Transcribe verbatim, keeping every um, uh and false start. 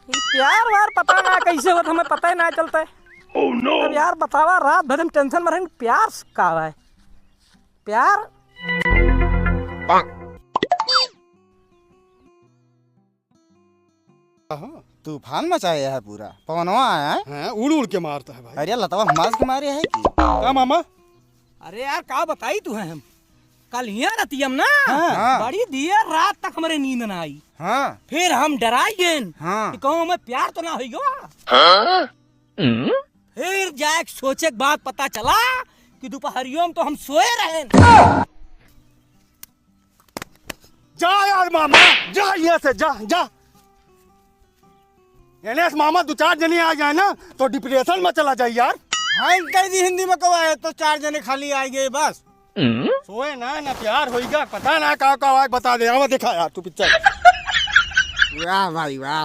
ई प्यार व्यार पता ना कैसे होत, हमें पता ही ना चलता है। Oh no! अब यार बतावा, रात भर हम tension में रहें, प्यार का है? प्यार? तूफान मचाया है पूरा, पवनवा आया है। हाँ, उड़ उड़ के मारता है भाई। अरे लतवा हमास के मारे है कि? का मामा? अरे यार, का बताई तू है हम? कल हियाँ रतियम ना, हाँ। हाँ। बड़ी देर रात तक हमरे नींद ना आई। हाँ। फिर हम डराई गेन हाँ। कि कहूँ हमें प्यार तो ना होई गवा। हाँ? फिर जाए सोचे के बाद पता चला कि दोपहरियों में तो हम सोए रहेन। जा यार मामा, जा यहाँ से, जा, जा। एने से मामा दो चार जने आ जाए ना तो depression में चला जाए यार। हाँ, कह दी हिंदी में कहा है तो चार जने खाली आ गए बस। सोए ना, ना प्यार होइगा, पता ना का का आवाज बता दे। आवा देखा यार तू picture। वाह भाई वाह,